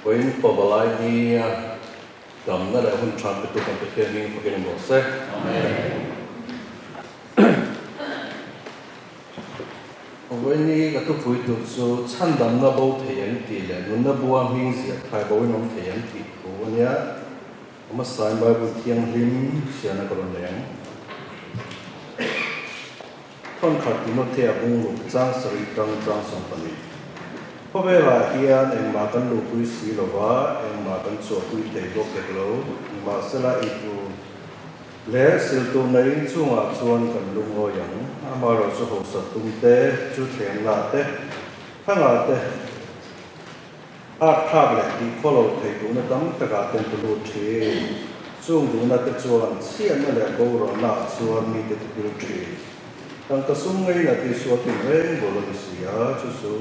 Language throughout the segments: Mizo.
Vawiin Pavalai nia damna leh hun tha pe tu kan Pathian hming fakin awm rawh se. Vawiin ni ka thupui tur chu chhandamna bo thei an tih leh nunna bua hming ziah thai bo in awm thei an tih thu a nia. Hmasain Bible thianghlim hriatna ka rawn nei ang. Thawnkhat Timothea bungruk chang sarih tang chang 12. Khawvelah hian engmah kan luhpui si lo va, engmah kan chhuahpui thei bawk hek lo. Nimahsela eitur leh siltur nei chungah chuan kan lungawi ang. Amaherawhchu chu hausa tum te, chu thlemna te, thangah te, Art thlak leh tih khaw lo thei duhna tam takah ten ka lut thin. Chung duhna te chuan chhiatna leh borualna ah chuan mite ti pil thin. Tangka sum ngei la tih sual tin reng bul a ni si a, chu chu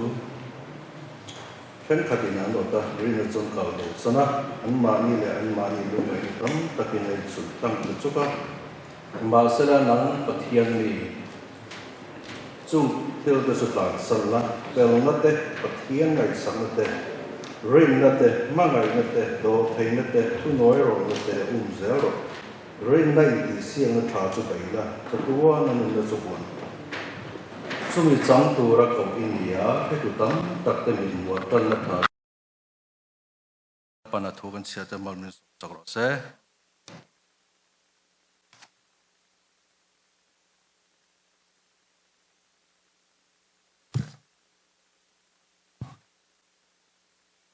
thenkhatin an awt a, rina chuan kal bo chan a, anmahni leh anmahni lungngaihna tam takin a inchulh tlang ta chuk a. Mahsela nang Pathian mi, chung thil te chu tlansan la, felna te, Pathian ngaihsakna te, rinna te, hmangaihna te, dawhtheihna te, thunawi rawhna te um zel rawh. Rinna intihsiakna tha chu bei la, chatuana nunna chu huan. Chumi chang tura koh i ni a, hretu tam tak te min muah tanna tha. Pana thu kan chhiat te mal min sawm chak rawh se.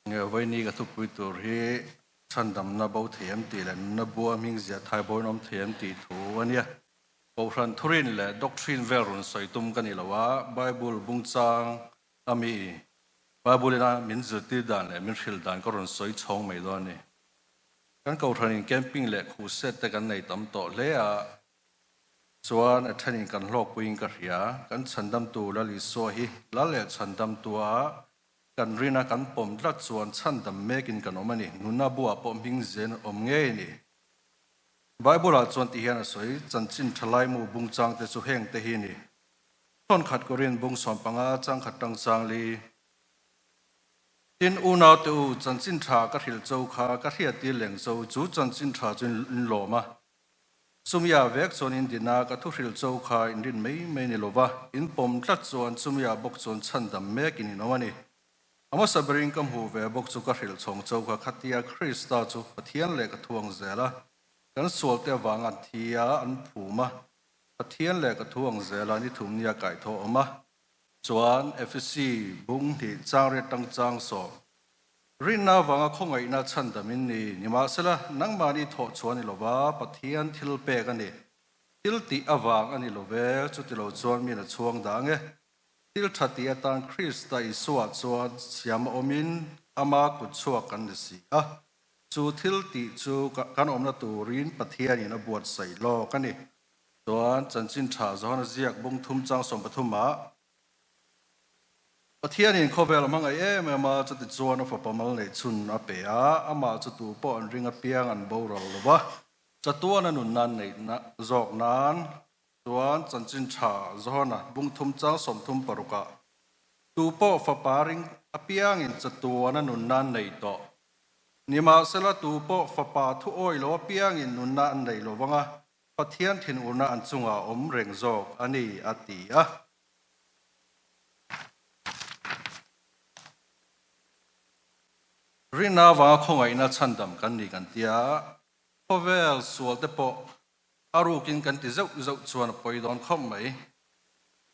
Nge vawiini ka thupui tur hi chhandamna bo thei em tih leh nunna bua hming ziah thai boin awm thei em tih thu a nia. Kohhran thurin leh doctrine vel rawn sawi tum ka ni lo a, Bible bungchang a mi Bible ina min zirtir dan leh min hrilh dan ka rawn sawi chhawng mai dawn a ni. Kan kohhranin camping leh khuhset te kan nei tam tawh hle a, chuan a thenin kan hlawkpuiin ka hria. Kan chhandamtu Lal Isua hi Lal leh chhandamtua kan rina kan pawm tlat chuan chhandam mekin kan awm a ni. Nuna buah pawh hming zen awm ngei a ni. Bible-ah chuan ti hian a sawi, Chanchin thalaimu bungchangte chu hengte hi a ni. Thawnkhat Korin bung 15 changkhat tang chang li. Tin, unaute u, chanchin tha ka hrilh cho kha ka hriattir leng cho, chu chanchin tha chu in lawm a. Chumia vek chuan in din a, ka thu hrilh cho kha in rin mai mai ni lova, in pawm tlat chuan chumia bawk chuan chhandam mekin in awm a ni. A hmasa berin ka hmuh ve bawk chu ka hrilh chhawng cho kha khatia Krista chu Pathian leh ka thuang zel a, kan sualte avanga an thi a, an phum a, Pathian leh ka thu ang zela ni thum nia kaihthawh awm a, chuan Efesi bung hnih chang riat tang chang sawm. Rinna avanga khawngaihna chhandam in ni, nimahsela nangmahni thawh chhuah a ni lova, Pathian thil pek a ni. Thil tih avang a ni lo ve, chuti lo chuan min a chhuang dah ange. Thil tha tih atan Krista Isua chuan siam a awmin ama kut chhuak kan ni si a, Chu thil tih chu kan awmna turin Pathianin a buatsaih lawk a ni. Chuan chanchin tha Johana ziak bung thum chang 13 ah, Pathianin khawvel a hmangaih em em a, chuti chuan a fapa mal neih chhun a pe a, amah chu tu pawh an ring apiang an boral lo va, chatuan a nun nan neihna zawk nan. Chuan chanchin tha Johana bung thum chang 36 ah, Tu pawh fapa ring apiangin chatuan a nun nan nei tawh. Nimahsela tu pawh fapa thu awi lo apiangin nunna an nei lo vang a, Pathian thinurna an chungah awm reng zawk a ni, a ti a. Rinna avanga khawngaihna chhandam kan ni kan ti a, khawvel sual te pawh a rukin kan ti zeuh zeuh chuan a pawi dawn khawp mai.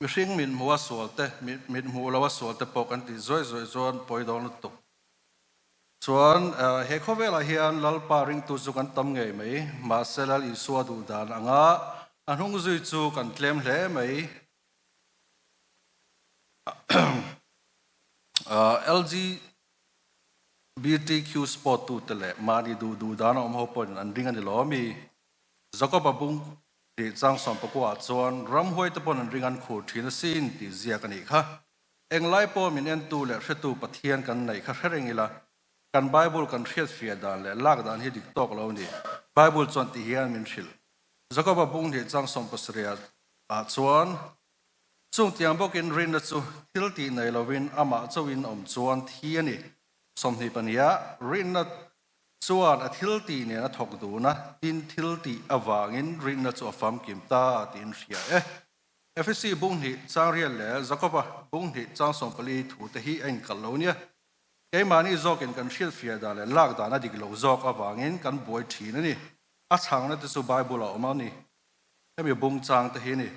Mihring mithmuha sual te, mithmuh loa sual te pawh kan tih zuai zuai chuan pawi dawn lutuk. Chuan he khawvelah hian Lalpa ringtu chu kan tam ngei mai, mahse Lal Isua duh dan anga a hnung zui chu kan tlem hle mai. LGBTQ support tute leh mahni duh duh dan a awm ho pawhin an ring a ni lo ami? Jakob-a bung tih chang 19 ah chuan ramhuaite pawn an ring an khur thin asin tih ziak a nih kha. Englai pawh min entu leh hretu Pathian kan neih kha hre reng ila, kan Bible kan hriatfiah dan leh lak dan hi dik tawk lo ni. Bible chuan ti hian min hrilh. Jakoba bung hnih chang 70 ah chuan, Chung tiang bawkin rinna chu thil tih nei lovin amah chauhin awm chuan thi a ni. 22 ah rinna chuan a thiltih nen a thawk dun a, tin thiltih avangin rinna chu a famkim ta tiin hria e. Efesi bung hnih chang riat leh Jakoba bung hnih chang 14 thu te hi a inkalh lo nia. Keimahni zawkin kan hriatfiah dan leh lak dan a dik lo zawk avangin kan buai thin a ni. A chhangna te chu Bible ah awm a ni. Hemi bung chang te hi a ni.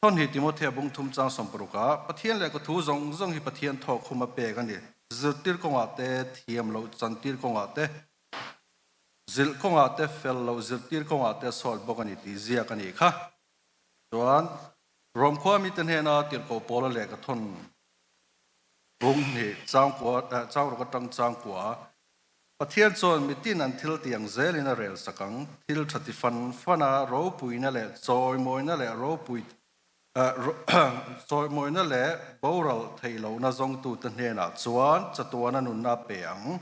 Thawnhnih Timothea bung thum chang 60 ah Pathian lehkha thu zawng zawng hi Pathian thawk khum a pek a ni. Zirtir kawngah te, thiam loh chantir kawngah te, zilh kawngah te, fel loh zirtir kawngah te a sawt bawk a ni tih ziak a nih kha. Chuan Rom khua mite hnena tirhkoh Paula lehkha thawn bung hnih changkua changruk atang changkua Pathian chuan mitin an thil tiang zelin a rel sak ang, thil tha ti fan fan a, ropuina leh chawimawina leh ropui chawimawina leh boral theih lohna zawngtute hnenah chuan chatuana nunna a pe ang.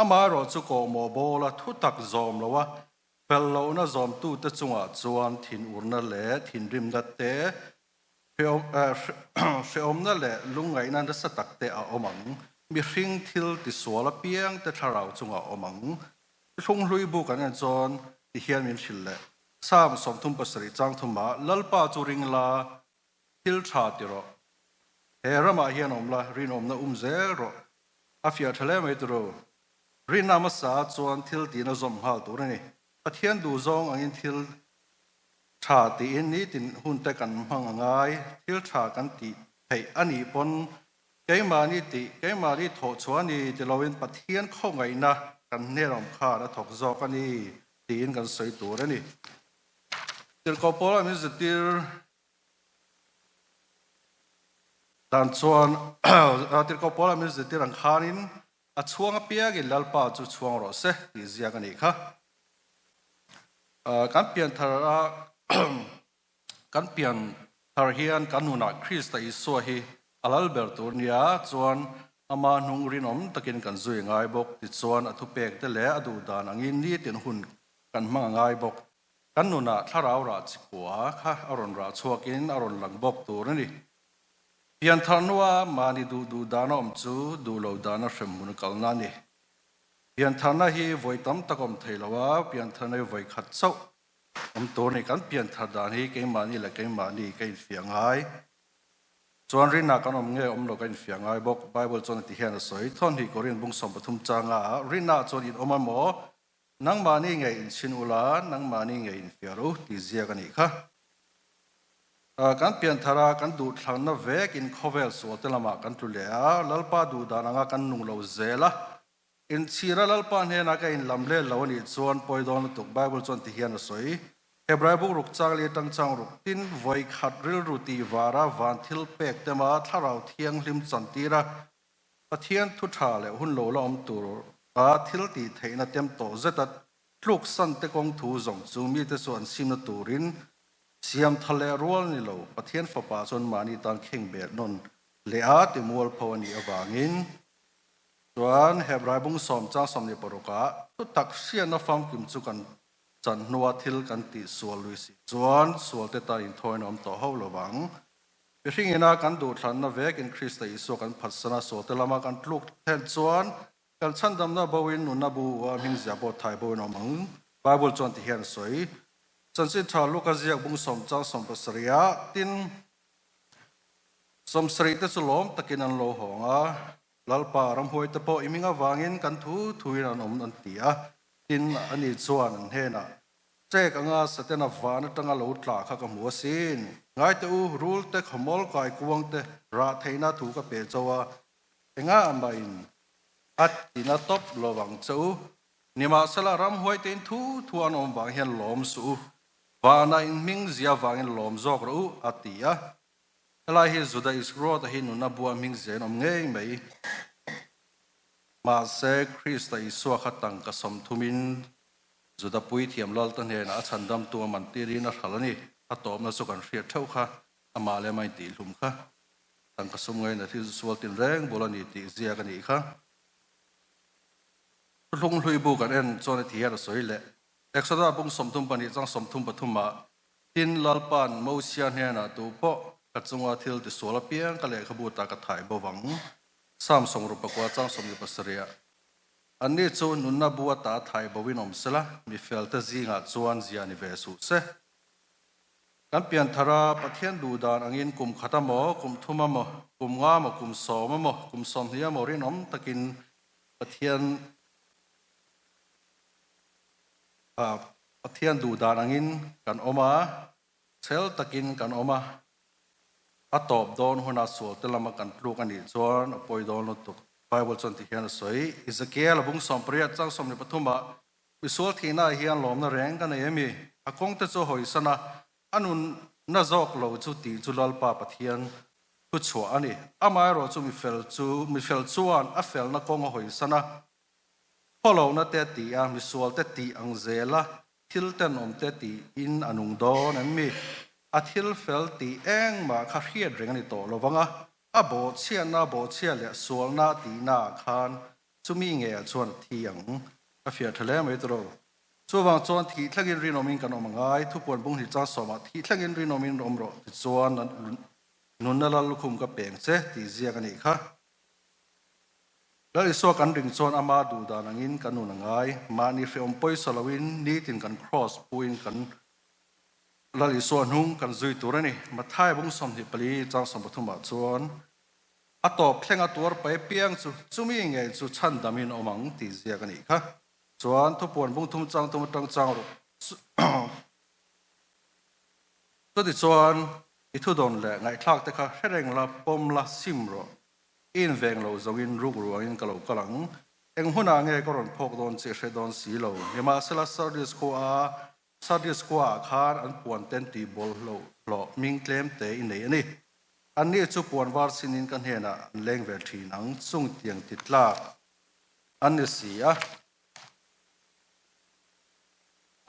Amaherawh chu kawhmawh bawla thutak zawm loa fel lohna zawmtute chungah chuan thinurna leh thinrimna te Hrehawmna leh lungngaihna nasa tak te a awm ang. Mihring thil tisual apiang te thlarau chungah a awm ang. Thlunghlui bu kan en chuan ti hian min hrilh leh. Psalm 37 chang thumah, Lalpa chu ring la, thil tha ti rawh. He ramah hian awm la, rinawmna um zel rawh. A fiah tha hle mai turu. Rinna hmasa chuan thil tina zawm nghal tur a ni. Pathian duhzawng angin thil Tha tiin nitin hunte kan hmang a ngai, thil tha kan tih theih a nih pawn keimahni tih, keimahni thawh chhuah a ni ti loin Pathian khawngaihna kan hnerawm khan a thawk zawk a ni tiin kan sawi tur a ni. Tirhkoh Paula min zirtir dan chuan Tirhkoh Paula min zirtir ang khanin A chhuang apiangin Lalpa chu chhuang rawh se tih ziak a nih kha. Kan pian thar a kan pian thar hian kan nunah Krista Isua hi a lal ber tur nia chuan ama hnung rinawm takin kan zui ngai bawk tichuan a thupek te leh a duhdan angin nitin hun kan hmang a ngai bawk. Kan nunah thlarau rah chikua kha a rawn rah chhuakin a rawn lang bawk tur a ni. Pianthar hnua mahni duh duh dana awm chu duh lo dana hremhmun a kalna a ni. Piantharna hi vawi tam tak awm thei lo a, piantharna hi vawi khat chauh awm tur a ni. Kan pianthar dan hi keimahni leh keimahni ka infiah ngai. Chuan rinah kan awm nge awm lo ka infiah ngai bawk. Bible chuan a ti hian a sawi, Thawnhnih Korin bung 13 changa rinah chuan in awm a maw? Nangmahni ngei inchhin ula, nangmahni ngei infiah ru tih ziak a nih kha. Kan pianthar a, kan duhthlanna vekin khawvel sualte lamah kan tlu leh a, Lalpa duhdan anga kan nung lo zel a. Inchhira Lalpa hnenah ka inlam let lo a nih chuan pawi dawn lutuk Bible chuan ti hian a sawi. Hebrai buk ruk chang li atang chang ruk tin vawi khat rilru tih vara van thil pek tema thlarau thianghlim chantir a, Pathian thu tha leh hun lo la awm tur a thil tih theihna tem tawh zeta tluksan te kawng thu zawng chu mite chu an simna turin siam tha leh rual ni lo. Pathian fapa chuan mahni tan kheng beh nawn leh a ti mualpho a nih avangin chuan Hebrai bung sawm chang 26 ah thutak hriatna famkim chu kan chan hnua thil kan tih sual lui si chuan sualte tan inthawina awm tawh ho lovang. Mihring ina kan duhthlanna vekin Krista Isua kan phatsan a, sualte lama kan tluk thlen chuan kan chhandamna boin nunna bu a hming zia pawh thai boin a awm ang. Bible chuan ti hian a sawi, Chanchin tha Luka ziak bung sawm chang 70 ah tin 70 te chu lawm takin an lo hawng a, Lalpa ramhuai te pawh i hming avangin kan thu thuin an awm an ti a, tin ani chuan an hnenah Ṭek anga Satena van aṭanga lo tla kha ka hmu asin. Ngaite u, rul te, khawmawl kai kuang te, rah theihna thu ka pe cho a, enga amahin a tina tawp lo vang che u. Nimahsela, ramhuai tein thu thu an awm vang hian lawm suh u, vanah in hming zia vangin lawm zawk rawh u, a ti a. Helai hi Juda Iskariota hi nuna bua hming zia in awm ngei mai. Mahse, Krista Isua kha tangka 30 in Juda puithiam Lalta hnenah a chhandamtu a man tirin a hral a ni. A tawpna chu kan hriat theuh kha, amah leh amah intihhlum kha. Tangka sum ngaina thil chu sual tinreng bul a ni tih ziak a nih kha. Thuthlung hlui bu kan en chuan a ti hian a sawi leh. Exodus bung 32 chang 33 ah, Tin, Lalpa'n Mosia hnenah tu pawh ka chunga thil tisual apiang ka lehkhabu ta ka thai bo vang. Psalm 64 chang 17 Anni chu nunna bu ata thai bo in awm sela, mi felte zingah chuan zia ni ve suh se. Kan pianthar a, Pathian duh dan angin kum khat a maw, kum thum a maw, kum nga maw, kum sawm a maw, kum 20 a maw rinawm takin Pathian Pathian duh dan angin kan awm a, chhel takin kan awm a, a tawp dawn huna sual te lama kan tluk a nih chuan a pawi dawn lutuk. Bible chuan ti hian a sawi, Ezekiel a bung 18 chang 23 ah, Misual thihna ah hian lawmna reng ka nei ami? A kawng te chu hawisan a, a nunna zawk lo chu tih chu Lalpa Pathian thu chhuah a ni. Amaherawh chu mifel chu mifel chuan a felna kawng a hawisan a, khawlohna te ti a, misual te tih ang zela thil tenawm te tiin a nung dawn em mi? A thil fel tih engmah kha hriat reng a ni tawh lo vang a, a bawhchhiatna bawhchhia leh sualna tihna ah khan chumi ngeiah chuan a thi ang. Ka fiah tha hle mai tawh. Chuvang chuan thih thlengin rinawmin kan awm angai, thupuan bung hnih chang sawmah thih thlengin rinawmin awm rawh tichuan nunna lal lukhum ka peng che tih ziak a nih kha. Lal Isua kan ring chuan ama duh dan angin kan nun a ngai. Mahni hreawm pawisa loin nitin kan cross puin kan Lal Isua hnung kan zui tur a ni. Matthai bung 24 chang 33 ah chuan a tawp thleng a tuar pai piang chu chumi ngei chu chhandamin awm ang tih ziak a nih kha. Chuan thupuan bung thum chang thum atang chang ruk chutichuan i thudawn leh ngaihthlak te kha hre reng la pawm la sim rawh. I inveng lo zawngin ruk ruangin ka lo kal ang. Eng hunah nge ka rawn phawk dawn chi hre dawn si lo. Nimahsela Sardis khua Sardis khuaah khan an puan ten tih bawlhhlawh hlawh hming tlem te i nei a ni. Anni chu puan var sinin ka hnenah an leng ve thin ang chung tiang ti tlak an ni si a.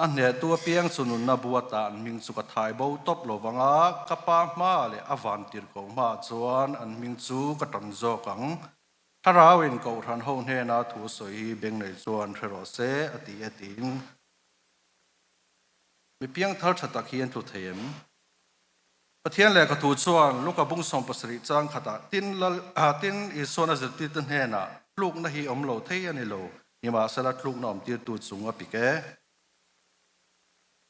A hnehtu apiang chu nunna bu ata an hming chu ka thai bo tawp lo vang a, ka pa hma leh a vantir ko hmaah chuan an hming chu ka tan zawk ang. Thlarauin Kohhran ho hnena thu sawi hi beng nei chuan hre rawh se, a ti e tiin. Mi piangthar tha tak hi an tlu thei em? Pathian lehkha thu chuan Luka bung 70 chang khatah tin Lal tin Isuan a zirtirte hnenah tlukna hi awm lo thei a ni lo, nimahsela tlukna awm tirtu chung a pik e.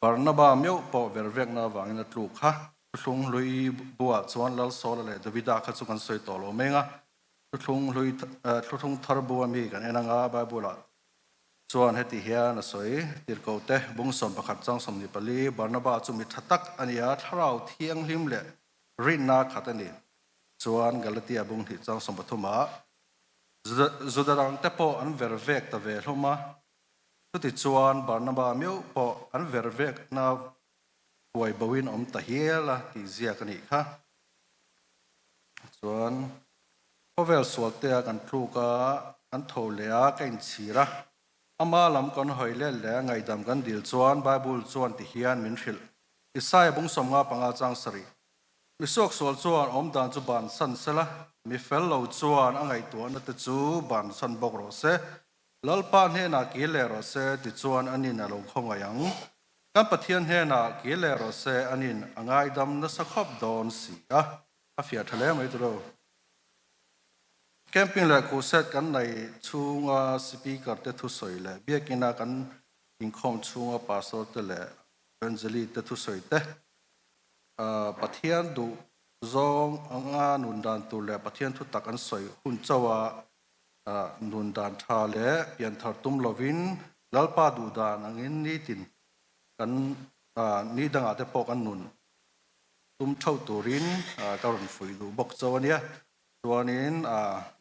Barnaba meuh pawh vervekna avangin a tluk kha. Thuthlung hlui buah chuan Lal Saula leh Davida kha chu kan sawi tawh lo meng a, thuthlung hlui thuthlung thar bua mi kan en anga Bible-ah Chuan heti hian a sawi, Tirhkohte bung 11 chang 24, Barnaba chu mi tha tak a ni a, thlarau thianghlim leh rinna khat a ni. Chuan Galatia bung hnih chang 13 ah, Juda dangte pawh an ver vek ta ve hlawm a, chuti chuan Barnaba meuh pawh an ver vekna huai boin awm ta hial a tih ziak a nih kha. Chuan Khawvel sualtea kan tluk a, kan tho leh a, ka inchhir a. Ama lam kan hawi let leh a, ngaihdam kan dil chuan Bible chuan ti hian min hrilh. Isaiah bung 55 chang sarih. Mi suaksual chuan awmdan chu bansan sela, mi fel lo chuan a ngaihtuahna te chu bansan bawk rawh se. Lalpa hnenah kir leh rawh se tichuan anin a lo khawngaih ang. Kan Pathian hnenah kir leh rawh se anin a ngaidam nasa khawp dawn si a. A fiah tha hle mai tawh. Camping leh crusade kan nei chhunga speaker te thusawi leh biakina kan inkhawm chhunga pastor te leh evangelist te thusawi te Pathian duh zawng anga nun dan tur leh Pathian thu tak an sawi hun chauha nun dan tha leh pianthar tum lovin Lalpa duh dan angin nitin kan ni dangah te pawh kan nun tum theuh turin ka rawn fuih duh bawk chauh a nia. Chuanin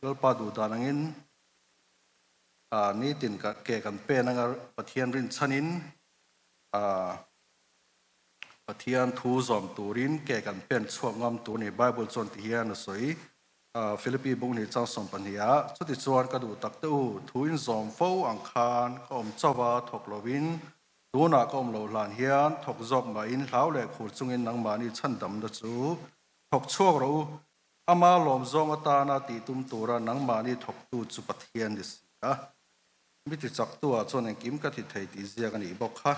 Lalpa duh dan angin nitin ke kan pen anga Pathian rinchhanin Pathian thu zawm turin ke kan pen chhuak ngam tur a ni. Bible chuan ti hian a sawi, Philippi bung hnih chang 12 ah, Chuti chuan ka duh tak teh u, thu in zawm fo ang khan ka awm chauh a, thawk lovin Tunah ka awm loh hlan hian thawk zawk mahin hlau leh khur chungin nangmahni chhandamna chu thawk chhuak rawh u. Ama lawm zawng atana tih tum tura nangmahni thawktu chu Pathian ni si a. Mi ti chaktu-ah chuan engkim ka ti thei tih ziak a nih bawk kha.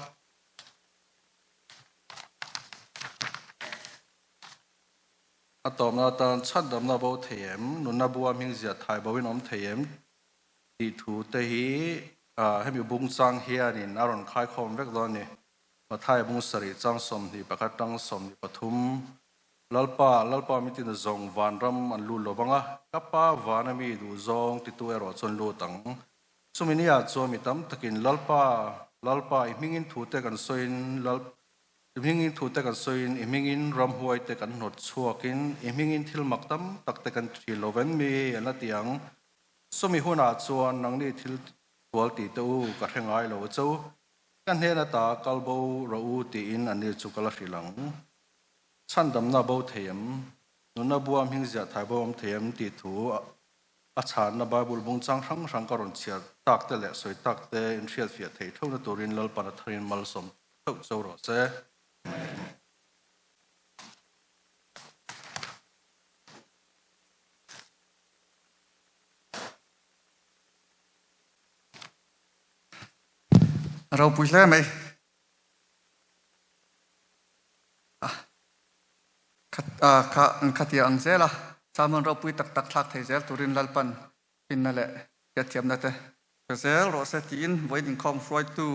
A tawpna atan chhandamna bo thei em, nunna bua hming ziah thai boin awm thei em tih thu te hi hemi bung chang hianin a rawn khaikhawm vek dawn a ni. Mathai bung sarih chang 21 tang 23 Lalpa, Lalpa mi tina zawng vanram an lut lo vang a, ka Pa vana mi duh zawng titu erawh chuan lut ang. Chumi ni ah chuan mi tam takin Lalpa, Lalpa, i hmingin thute kan sawiin, Lal, i hmingin thute kan sawiin, i hmingin ramhuai te kan hnawt chhuakin, i hmingin thil mak tam tak te kan ṭhin lo ven mi an la ti ang. Chumi hunah chuan nangni thil sual tih te u ka hre ngai lo cho, ka hnen ata kal bo rawh u tiin anni chu ka la hrilh ang. Chhandamna bo thei em? Nunna bua hming ziah thai bo awm thei em? tih thu a chhanna Bible bung chang hrang hrang ka rawn chhiar tak te leh sawi tak te inhriatfiah theih theuhna turin Lalpan a tharin malsawm theuh cho rawh se. A ropui hle mai. Kha khatia ang zel a, sermon ropui tak tak thlak thei zel turin Lalpan finna leh hriatthiamna te pe zel rawh se tiin vawiin inkhawm hruaitu.